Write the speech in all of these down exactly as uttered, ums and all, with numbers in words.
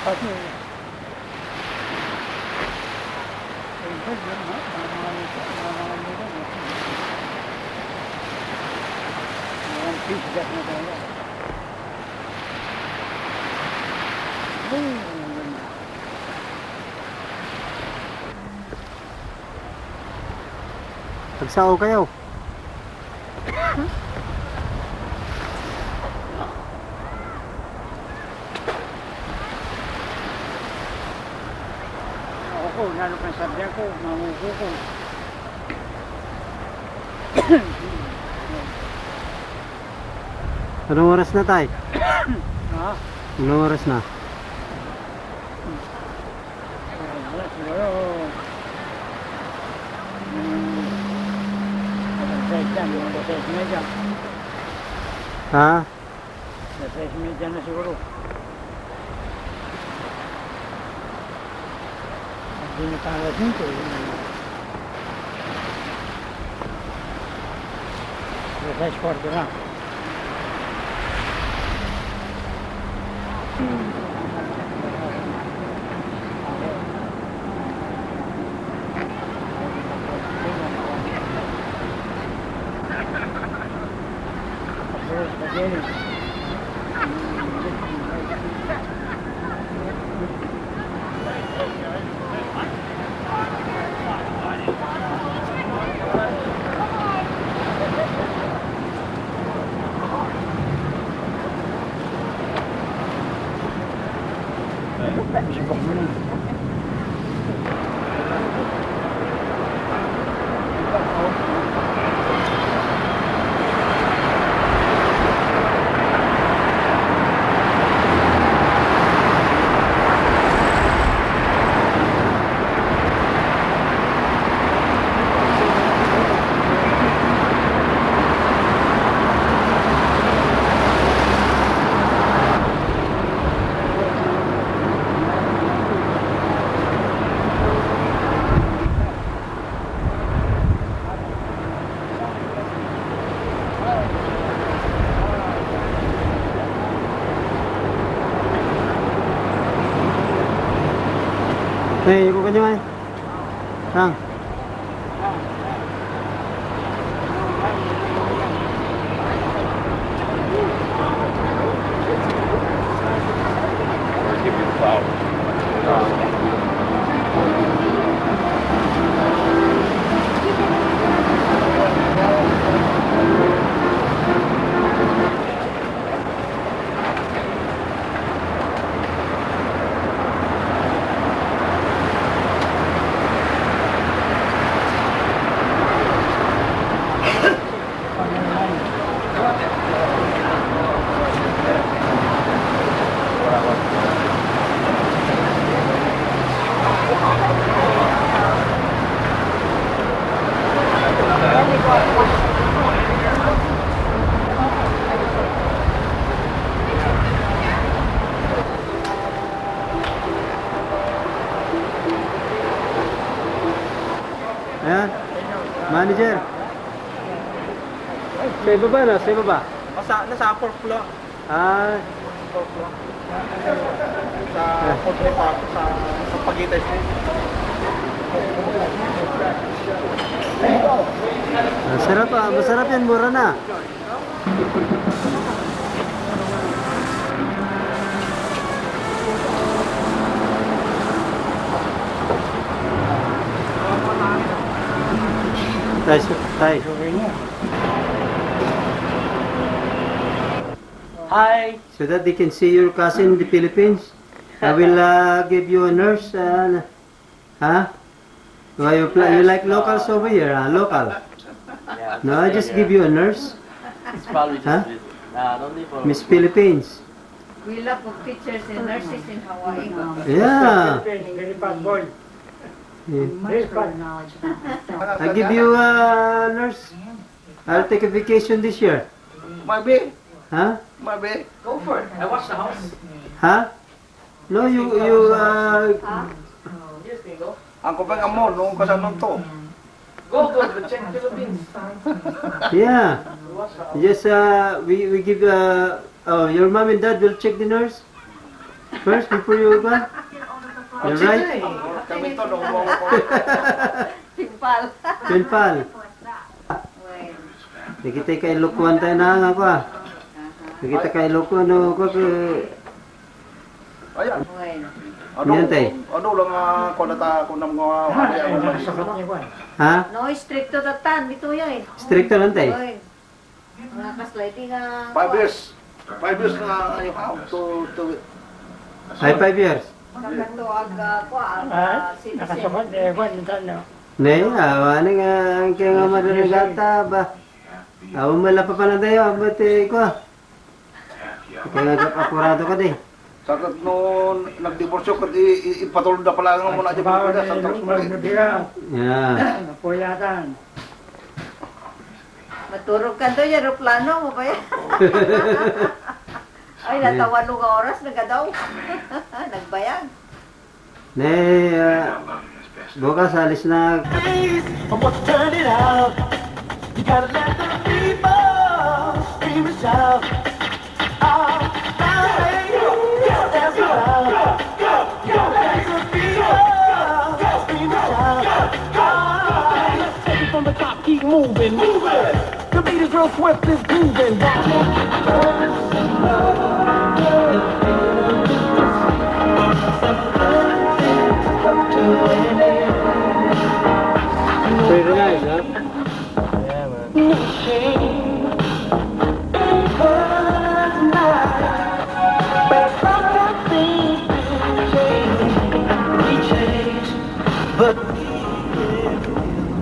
Pati. Siyempre, yun, no? Tama, tama, tama, tama. Walang feedback na talaga. Yun, yun, yun. Magsao kayo. Ako, lalo pa sa biyan ko, manguko ko. Anong oras na, Tay? Ha? Anong oras na? Wala, siguro, mm, alas sais na, mga alas sais medya. Ha? Alas sais medya na siguro. Hindi na tayo dito, eh. Alas sais kwarto na. Eh, ibu ka dyan, eh. Ang. Ayan. Manager. Sa ibaba na, sa ibaba. Nasa, nasa fourth floor. Ah. Fourth floor. Sa fourth floor pa, sa, sa Pagitan Street. Masarap, ah, masarap yan, mura na. Tay, su-, tay. Hi. So that they can see your cousin in the Philippines. I will, uh, give you a nurse, uh, Huh? Why you pla-, you like locals over here, huh? Local. Yeah, no, I just give you a nurse. It's probably just, huh? This. Nah, don't need for Miss Philippines. We lack of teachers and nurses in Hawaii. Yeah. Philippines, very bad boy. Yeah. Very bad. I give you a nurse. I'll take a vacation this year. Maybe. Huh? Maybe. Go for it. I watch the house. Huh? No, you, you, uh, Ang ko pang amo, noon ka sa nonto. Go, go, go, check Philippines. Yeah. Yes, uh, we, we give, uh, oh, your mom and dad will check the nurse. First, before you go, you're right. Kami to, no, mo ko. Pimpal. Pimpal. Well. Nakita ka ilukuan tayo na nga ako, ah. Nakita ka ilukuan, no, ako, eh. Ayan. Well. Ano, Yan, tay. Ano lang, ah, kung nata-, kung nam-, ah, ano yan, ano, Ha? No, stricto tatan, dito yan. Stricto lang, tay. Well. Mga kasliding nga Five kuwan. Years. Five years na, ano, ah, to, to. Ay, five years. Nakatuag, ah, kuwan, Ah, ah, citizen. Nakasukot, eh, kuwan, ito, no? Ne, awan nga, ang kaya nga Yes, yes, madalagata ba? Awan mo lang papanadayo, awan mo ti, kuwan. Kaya nga, apurado ka di. Sa kat no nagdiborsyo, kat i-, i-, ipatulod na pala nga muna dyan, Bawa pala, ni sa Lord, truck. Mabigat. Yeah. Napuyatan. Maturog ka doon, yung aeroplano mo ba yan? Ay, Yeah. Natawalo nga oras, nagadaw. Nagbayag. Ne, ah, bukas, alis na. What's turning out? You gotta let the people scream and shout. Take it from the top, keep moving. The beat is real swift, it's grooving. Pretty nice, huh? Yeah, man.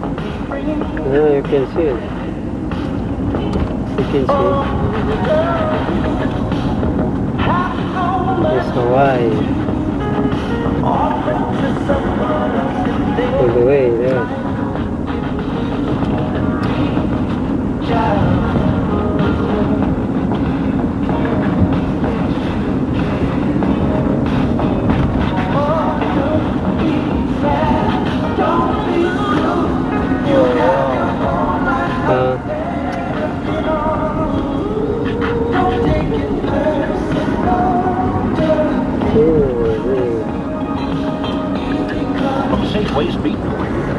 Yeah, you can see it. You can see it. It's Hawaii. All the way there. Ah. Ooh, ooh. From Safeway's Meat Point.